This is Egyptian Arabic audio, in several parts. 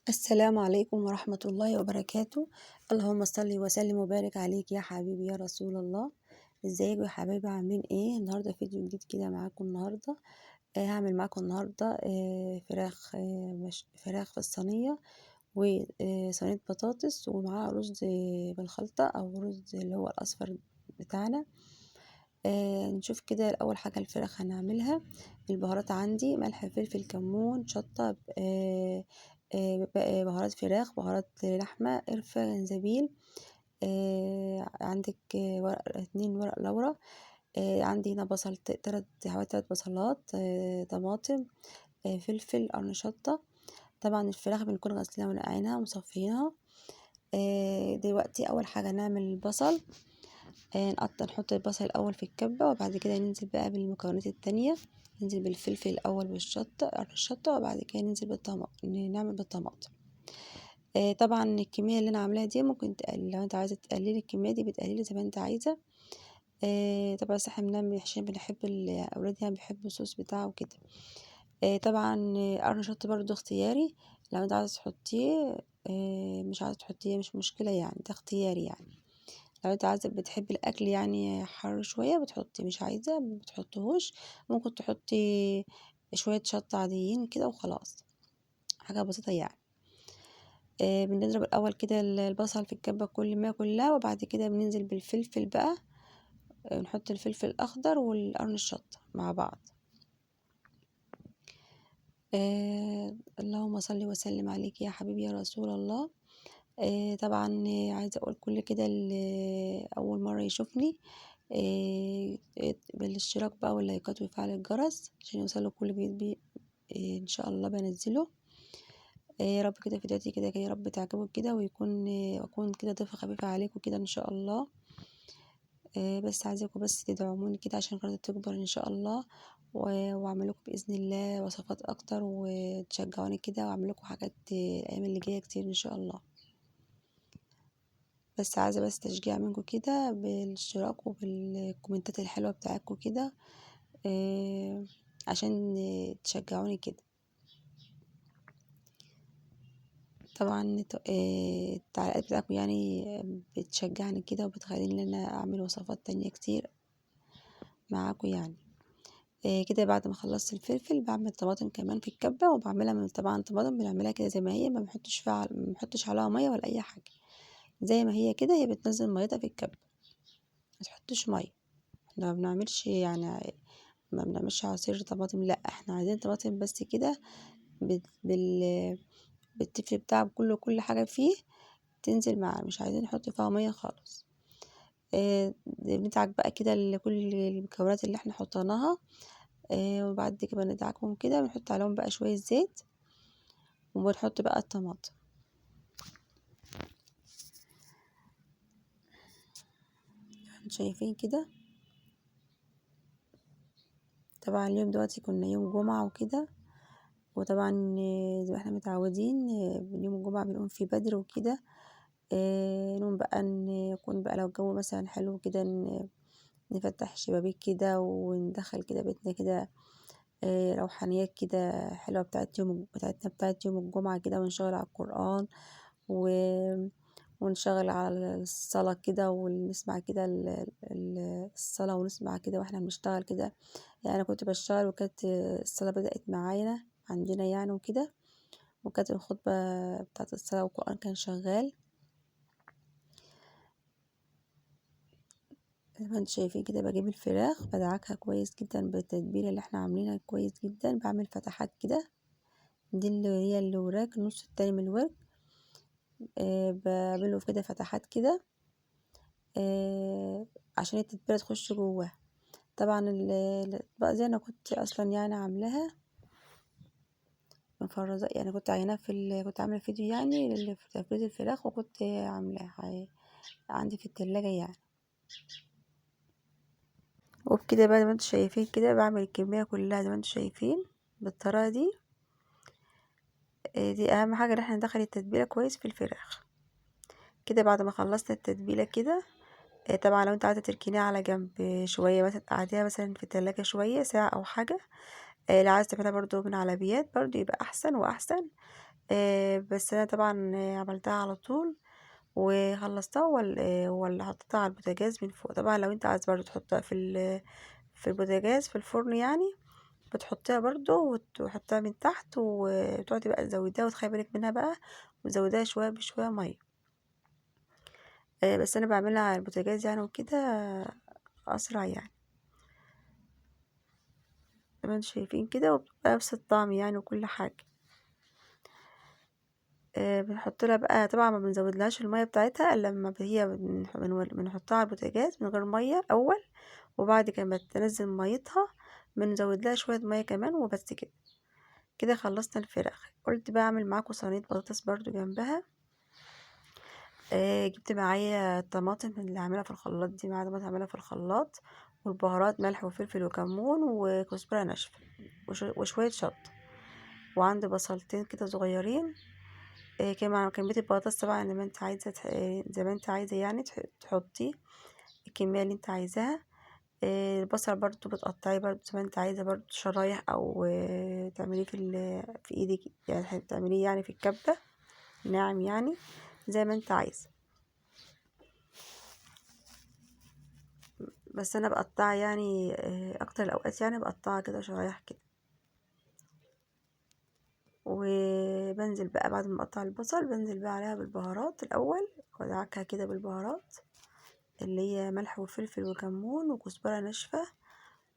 السلام عليكم ورحمة الله وبركاته. اللهم صل وسلم وبارك عليك يا حبيبي يا رسول الله. ازيكم يا حبايبي؟ عاملين ايه؟ النهارده فيديو جديد كده معاكم. النهارده هعمل معاكم النهارده فراخ، مش فراخ في الصينية، وصينيه بطاطس ومعاها رز بالخلطه او رز اللي هو الاصفر بتاعنا. نشوف كده الاول حاجة الفراخ هنعملها. البهارات عندي ملح، فلفل، كمون، شطه، بهارات فراخ، بهارات لحمه، قرفه، جنزبيل، عندك ورق 2 ورق لورا، عندي هنا بصل، حوالي 3 بصلات، طماطم، فلفل، قرن شطه. طبعا الفراخ بنكون غسلينها ونقعينها ومصفيينها. دلوقتي اول حاجة نعمل البصل. نقطع، نحط البصل الاول في الكبه، وبعد كده ننزل بقى بالمكونات التانية. ننزل بالفلفل الاول والشطه، قرن الشطه، وبعد كده ننزل بالطماطم، نعمل بالطماطم. طبعا الكمية اللي انا عاملاها دي ممكن تقلل، لو انت عايزه تقللي الكمية دي بتقللي زي ما انت عايزه. طبعا بس احنا بنعمل عشان بنحب الاولاد، يعني بيحبوا الصوص بتاعه وكده. طبعا قرن شطه برضو اختياري، لو انت عايزه تحطيه، مش عايزه تحطيه مش مشكلة، يعني ده اختياري. يعني لو انت عايزه بتحبي الاكل يعني حر شوية بتحطي، مش عايزه ما بتحطيهوش. ممكن تحطي شوية شطه عاديين كده وخلاص، حاجة بسيطة يعني. بنضرب الاول كده البصل في الكبه كل ما كلها، وبعد كده بننزل بالفلفل بقى. نحط الفلفل الاخضر والقرن الشطه مع بعض. اللهم صل وسلم عليك يا حبيبي يا رسول الله. طبعا عايزه اقول كل كده اللي اول مرة يشوفني، بالاشتراك بقى واللايكات وفعل الجرس عشان يوصله كل جديد ان شاء الله بنزله. يا رب كده فيديوهاتي كده يا رب تعجبكم كده، واكون كده ضيفه خفيفة عليكم كده ان شاء الله. بس عايزاكم بس تدعموني كده عشان قناتي تكبر ان شاء الله، واعمل لكم باذن الله وصفات اكتر، وتشجعوني كده واعمل لكم حاجات الايام اللي جاية كتير ان شاء الله. بس عايزه بس تشجيع منكم كده بالاشتراك وبالكومنتات الحلوة بتاعتكم كده، عشان تشجعوني كده. طبعا التعليقات بتاعتكم يعني بتشجعني كده وبتخليني ان انا اعمل وصفات تانية كتير معاكم يعني. كده بعد ما خلصت الفلفل بعمل طماطم كمان في الكبه، وبعملها من طبعا طماطم بنعملها كده زي ما هي، ما بنحطش عليها مية ولا اي حاجة، زي ما هي كده هي بتنزل ميتها في الكبه، ما تحطش مية. احنا ما بنعملش يعني ما بنعملش عصير طماطم، لا احنا عايزين طماطم بس كده بالتفل بتاعه كله، كل حاجة فيه تنزل معاه، مش عايزين نحط فيها مية خالص. بندعك بقى كده كل المكونات اللي احنا حطيناها، وبعد كده ندعكهم كده، بنحط عليهم بقى شوية زيت، وبنحط بقى الطماطم. شايفين كده؟ طبعا اليوم دلوقتي كنا يوم جمعه وكده، وطبعا زي ما احنا متعودين يوم الجمعة بنقوم فيه بدري وكده. نقوم بقى نكون بقى لو الجو مثلا حلو كده نفتح الشبابيك كده وندخل كده بيتنا كده، روحانيات كده حلوة بتاعتنا بتاعت يوم الجمعة كده، ونشغل على القرآن ونشغل على الصلاة كده، ونسمع كده الصلاة، ونسمع كده واحنا بنشتغل كده. يعني أنا كنت بشتغل وكانت الصلاة بدأت معانا عندنا يعني وكده، وكانت الخطبة بتاعت الصلاة والقرآن كان شغال. زي ما انتم شايفين كده بجيب الفراخ بدعكها كويس جدا بالتتبيلة اللي احنا عاملينها كويس جدا، بعمل فتحات كده، دي اللي هي الوراك النص التاني من الورك، بعمله كده فتحات كده، عشان التتبيلة تخش جواها. طبعا الاطباق دي انا كنت اصلا يعني عاملاها مفرزه، يعني كنت عيناها في كنت عامله فيديو يعني في تفريز الفراخ، وكنت عاملاها عندي في التلاجة يعني. وبكده بقى زي ما انتم شايفين كده بعمل الكمية كلها زي ما انتم شايفين بالطريقة دي. دي اهم حاجة ان احنا ندخل التتبيله كويس في الفراخ كده. بعد ما خلصنا التتبيله كده، طبعا لو انت عايزه تركنيها على جنب شوية، مثلا تقعديها مثلا في التلاجة شوية ساعة او حاجة، لو عايزه تعملها برضو من على بيات برضو يبقى احسن واحسن. بس أنا طبعًا عملتها على طول وخلّصتها والّا حطيتها على البوتاجاز من فوق. طبعًا لو أنتِ عايزة برضه تحطيها في البوتاجاز في الفرن يعني، بتحطيها برضه وتحطيها من تحت وتقعدي بقى تزوّديها وتخلّي بالِك منها بقى، وتزوّديها شوية بشوية مَيّة. بس أنا باعملها على البوتاجاز يعني وكده أسرع يعني. زي ما أنتم شايفين كده، وبتبقى نفس الطعم يعني وكل حاجة. بنحط لها بقى طبعًا ما بنزودلهاش المَيّة بتاعتها إلا لمّا هي بنحطها على البوتاجاز من غير مَيّة الأول، وبعد كده أمّا تنزّل مَيّتها بنزود لها شوية مَيّة كمان وبس كده. كده خلّصنا الفراخ. قُلت بقى أعمل معاكم صينية بطاطس برضه جنبها. جِبت معايا الطماطم اللي هاعملها في الخلاط دي، معايا طماطم هاعملها في الخلاط، والبهارات ملح وفلفل وكمون وكزبرة ناشفة وشوية شطة، وعندي بصلتين كده صغيرين. كمية البطاطس طبعًا زي ما أنتِ عايزة زي ما أنتِ عايزة يعني تحطي الكمية اللي أنتِ عايزاها. البصل برضه بتقطعيه برضه زي ما أنتِ عايزة برضه شرايح، أو تعمليه في إيدِك يعني، تعمليه يعني في الكبة ناعم يعني زي ما أنتِ عايزة. بس أنا بقطعها يعني، أكتر الأوقات يعني بقطعها كده شرايح كده. وبنزل بقى بعد ما اقطع البصل بنزل بقى عليها بالبهارات الأول، وادعكها كده بالبهارات اللي هي ملح وفلفل وكمون وكزبرة ناشفة،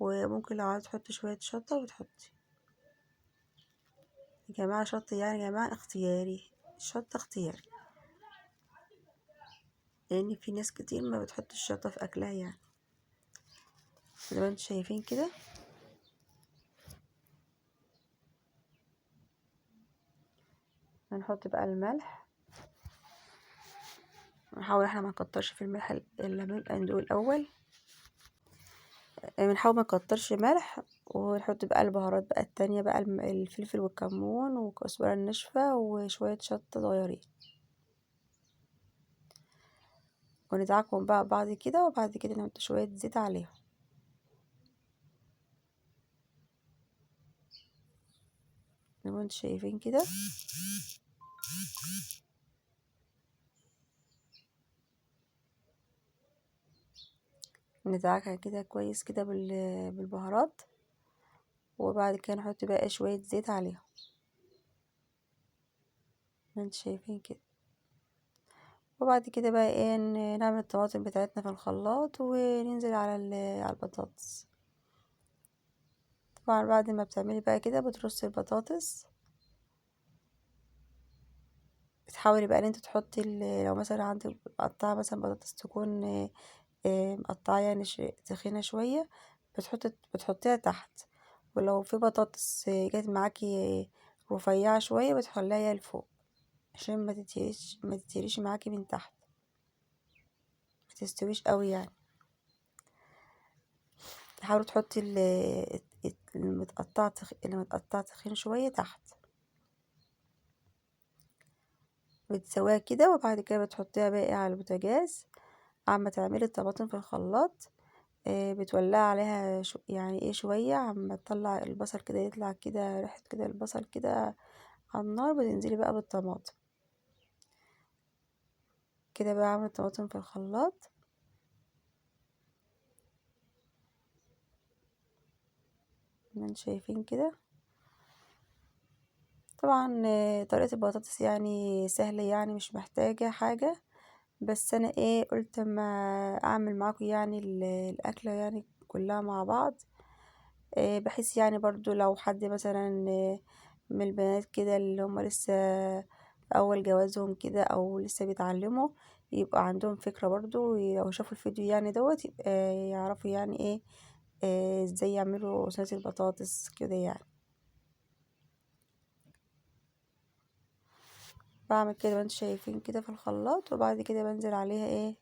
وممكن لو عايزة تحطي شوية شطة بتحطي. يا جماعة شطة يعني يا جماعة اختياري، الشطة اختياري، لأن في ناس كتير ما بتحطش الشطة في أكلها يعني، زي ما انتم شايفين كده. هنحط بقى الملح، نحاول احنا ما نكترش في الملح الا لما نبقى ندوق الاول، بنحاول ما نكترش ملح. ونحط بقى البهارات بقى التانية بقى، الفلفل والكمون والكزبرة الناشفة وشوية شطة صغيرين، وندعكهم بقى بعض كده. وبعد كده نحط شوية زيت عليهم. زي ما انتم شايفين كده. ندعكها كده كويس كده بالبهارات، وبعد كده نحط بقى شوية زيت عليهم. ما انتم شايفين كده. وبعد كده بقى ايه، نعمل الطماطم بتاعتنا في الخلاط وننزل على البطاطس. طبعا بعد ما بتعملي بقى كده بترصي البطاطس، بتحاولي بقى ان انت تحطي لو مثلا عندك مقطعه مثلا بطاطس تكون مقطعه يعني تخينه شويه، بتحطيها تحت، ولو في بطاطس جت معاكي رفيعه شويه بتخليها هي لفوق عشان ما تتهريش معاكي من تحت، ما تستويش قوي يعني. تحاولي تحطي اللي متقطعه تخين شويه تحت، بتسويها كده. وبعد كده بتحطيها بقى على البوتاجاز. عم تعملي الطماطم في الخلاط، بتولعي عليها يعني ايه شويه، عم تطلع البصل كده، يطلع كده ريحه كده البصل كده على النار، بتنزلي بقى بالطماطم كده بقى. عامله الطماطم في الخلاط ما انتم شايفين كده. طبعا، طريقه البطاطس يعني سهله، يعني مش محتاجه حاجه، بس انا قلت اما اعمل معاكم يعني الاكله يعني كلها مع بعض، بحيث يعني برضو لو حد مثلا، من البنات كده اللي هم لسه في اول جوازهم كده او لسه بيتعلموا، يبقى عندهم فكرة برضو، لو شافوا الفيديو يعني دوت يبقى يعرفوا يعني ايه، ازاي يعملوا صينية البطاطس كده يعني. بعمل كده ما انتم شايفين كده في الخلاط، وبعد كده بنزل عليها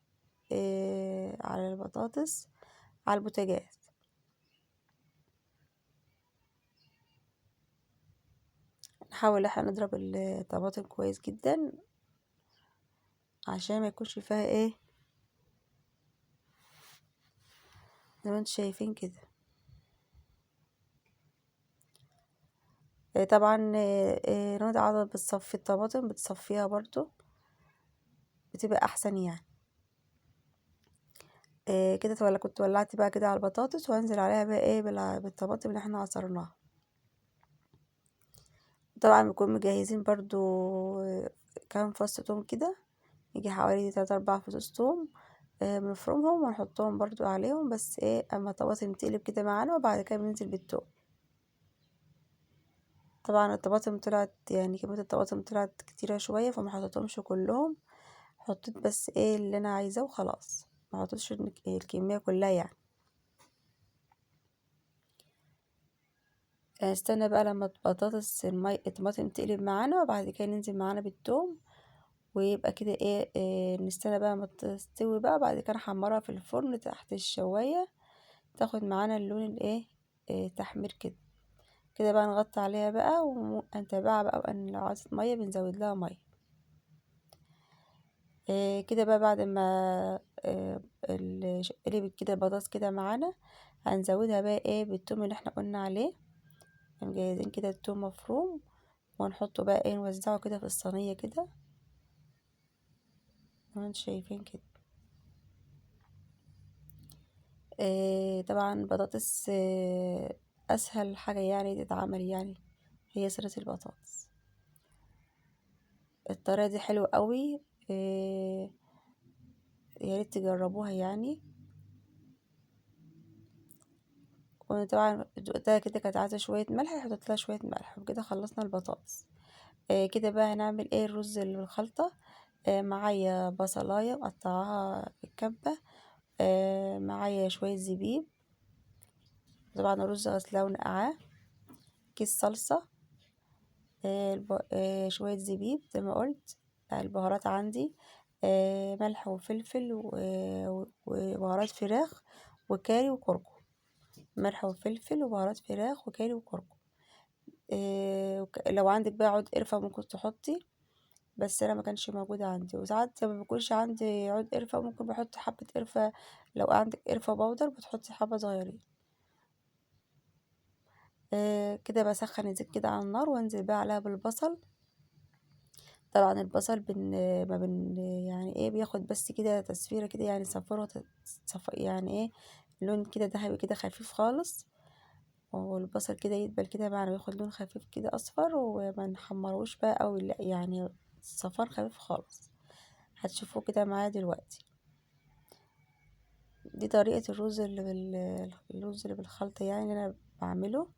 على البطاطس على البوتاجاز. نحاول احنا نضرب الطماطم كويس جدا عشان ما يكونش فيها ايه، زي ما انتم شايفين كده. طبعًا رنا قاعدة بتصفّي الطماطم، بتصفّيها برضه، بتبقى أحسن يعني. كده كنت ولّعت بقى كده على البطاطس، وهانزل عليها بقى إيه بالطماطم اللي إحنا عصرناها. طبعًا بنكون مجهزين برضه كام فص توم كده، ييجي حوالي 3، 4 فصوص توم، بنفرمهم ونحطهم برضه عليهم، بس إيه أمّا الطماطم تقلب كده معانا، وبعد كده بننزل بالتوم. طبعًا الطماطم طلعت يعني كمية الطماطم طلعت كتيرة شوية، فما حطيتهمش كلهم، حطيت بس إيه اللي أنا عايزاه وخلاص، ما حطيتش الكمية كلها يعني. هنستنى بقى لما البطاطس الطماطم تقلب معانا، وبعد كده ننزل معانا بالتوم، ويبقى كده إيه، نستنى بقى أمّا تستوي بقى، وبعد كده نحمّرها في الفرن تحت الشواية، تاخد معانا اللون الإيه، تحمير كده. كده بقى نغطي عليها بقى ونتابعها بقى، وإن لو عايزة مَيّة بنزود لها مَيّة. كده بقى بعد ما قلبت كده البطاطس كده معانا، هنزودها بقى إيه بالتوم اللي إحنا قلنا عليه. مجهزين كده التوم مفروم، ونحطه بقى إيه نوزعه كده في الصينية كده زي ما انتم شايفين كده. طبعا بطاطس، أسهل حاجة يعني تتعمل، يعني هي صينية البطاطس. الطريقة دي حلوة قوي، يا ريت تجربوها يعني. وطبعا دقتها كده كانت عايزة شوية ملح، حطيت لها شوية ملح، وبكده خلصنا البطاطس. كده بقى هنعمل ايه الرز اللي بالخلطة. معايا بصلاية مقطعاها بالكبة، معايا شوية زبيب، طبعا الرز غسلاه ونقعاه، كيس صلصة، شوية زبيب زي ما قلت، البهارات عندي، ملح وفلفل وبهارات فراخ وكاري وكركم، ملح وفلفل وبهارات فراخ وكاري وكركم. لو عندك بقى عود قرفة ممكن تحطي، بس أنا ما كانش موجود عندي، وساعات ما بيكونش عندي عود قرفة ممكن بحط حبة قرفة، لو عندك قرفة بودر بتحطي حبة صغيرين. كده بسخن الزيت كده على النار، وانزل بقى عليها بالبصل. طبعا البصل بن ما بن يعني ايه بياخد بس كده تصفيره كده، يعني صفره يعني ايه لون كده ذهبي كده خفيف خالص، والبصل كده يدبل كده بعد ما ياخد لون خفيف كده اصفر، وما نحمروش بقى او لا، يعني صفار خفيف خالص. هتشوفوه كده معايا دلوقتي. دي طريقة الرز اللي الرز اللي بالخلطة يعني اللي انا بعمله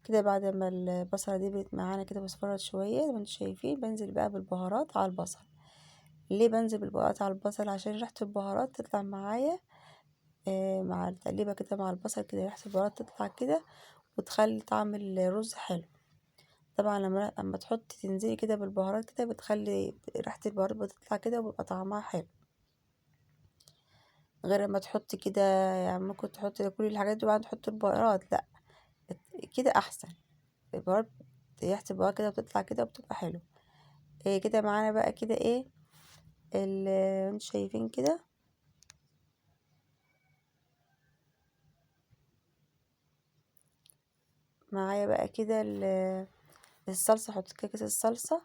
كده. بعد ما البصلة دي بقت معانا كده واصفرت شوية زي ما انتم شايفين، بنزل بقى بالبهارات على البصل. ليه بنزل بالبهارات على البصل؟ عشان ريحة البهارات تطلع معايا، مع التقليبة كده مع البصل كده، ريحة البهارات تطلع كده وتخلي طعم الرز حلو. طبعا لما تحطي تنزلي كده بالبهارات كده بتخلي ريحة البهارات بتطلع كده وبيبقى طعمها حلو، غير لما تحطي كده يعني ممكن تحطي كل الحاجات دي وبعدين تحطي البهارات، لا كده احسن. البهارات ريحة البهارات كده بتطلع كده وبتبقى حلو. كده معانا بقى كده ايه اللي انتوا شايفين كده. معايا بقى كده الصلصة، حطيت كده كيس الصلصة.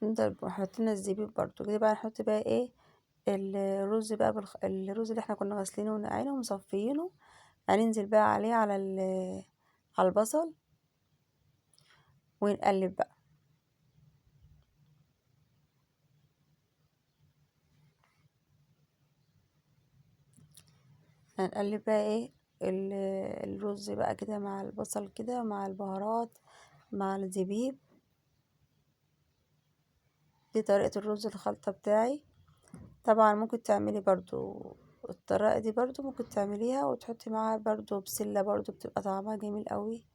نفضل حطينا الزبيب برضو كده بقى. نحط بقى ايه الرز بقى الرز اللي احنا كنا غاسلينه ونقعينه ومصفيينه، هننزل بقى عليه على البصل ونقلب بقى. هنقلب بقى ايه الرز بقى كده مع البصل كده مع البهارات مع الزبيب. دي طريقة الرز الخلطة بتاعي. طبعا ممكن تعملي برضو الطريقة دي، برضو ممكن تعمليها وتحطي معاها برضو بسلة، برضو بتبقى طعمها جميل قوي.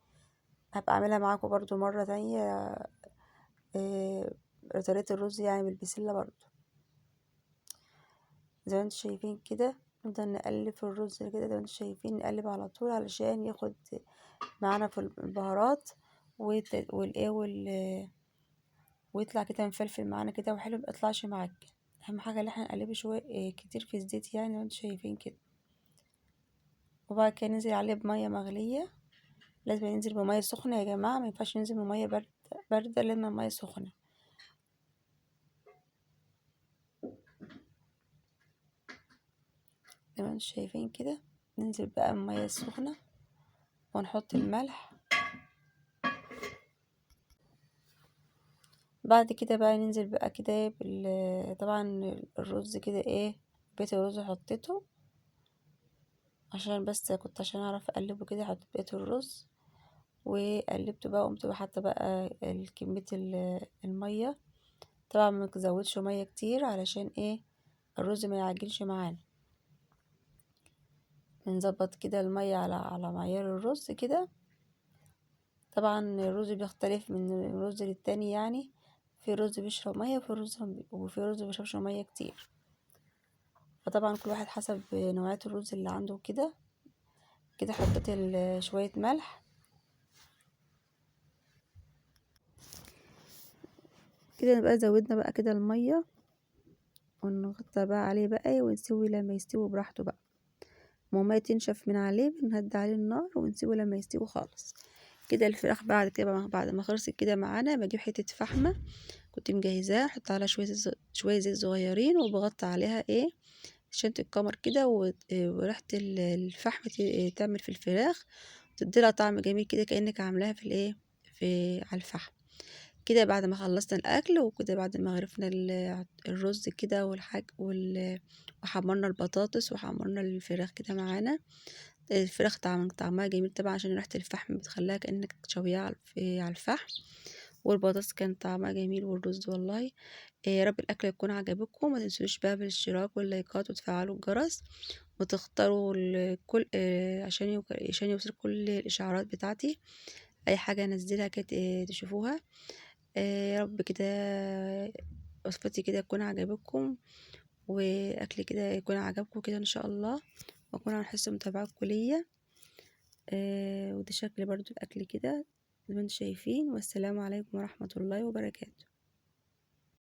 هبقى اعملها معاكم برضو مرة تانية، طريقة الرز يعني بالبسلة برضو زي ما انتم شايفين كده. نفضل نقلب في الرز كده زي ما انتم شايفين، نقلب على طول علشان ياخد معانا في البهارات والايه ويطلع كده مفلفل معانا كده وحلو، ما يطلعش معاك. اهم حاجة ان احنا نقلبه شوية كتير في الزيت يعني زي ما انتم شايفين كده. وبعد كده ننزل عليه بميه مغليه، لازم ينزل بميه سخنة يا جماعة، ما ينفعش ننزل بميه باردة، لازم مية سخنة. زي ما انتم شايفين كده ننزل بقى بميه السخنة ونحط الملح. بعد كده بقى ننزل بقى كده طبعا الرز كده ايه، بقيت الرز حطيته عشان بس كنت عشان اعرف اقلبه كده، حطيت بقية الرز وقلبته بقى، وقمت حاطه بقى كمية المية. طبعا ما تزودش مية كتير علشان ايه الرز ما يعجنش معانا. بنظبط كده المية على معيار الرز كده. طبعا الرز بيختلف من رز للتاني، يعني في رز بيشرب مية وفي رز بيشربش مية كتير، فطبعا كل واحد حسب نوعية الرز اللي عنده كده. كده حطيت شوية ملح كده، بقى زودنا بقى كده المية ونغطي بقى عليه بقى ونسيبه لما يستوي براحته بقى، ما تنشف من عليه بنهدي عليه النار ونسيبه لما يستوي خالص كده. الفراخ بعد كده بعد ما خلصت كده معانا بجيب حتة فحمه كنت مجهزاها، احط عليها شوية زيت صغيرين وبغطي عليها ايه عشان تتكمر كده، وريحه الفحم تعمل في الفراخ تدي لها طعم جميل كده، كانك عاملاها في الايه في على الفحم كده. بعد ما خلصنا الاكل وكده، بعد ما غرفنا الرز كده والحاج وحمرنا البطاطس وحمرنا الفراخ كده معانا. الفراخ طعمها جميل طبعا عشان ريحه الفحم بتخليها كانك تشويها على الفحم، والبطاطس كان طعمها جميل والرز والله. يا رب الاكل يكون عجبكم، ما تنسوش بقى بالاشتراك واللايكات وتفعلوا الجرس وتختاروا الكل عشان يوصل كل الاشعارات بتاعتي، اي حاجة انزلها كده تشوفوها. يا رب كده وصفتي كده تكون عجبتكم، واكل كده يكون عجبكم كده ان شاء الله، واكون على حسن متابعتكم ليا. وده شكل برضو الاكل كده زي ما انتم شايفين. والسلام عليكم ورحمة الله وبركاته.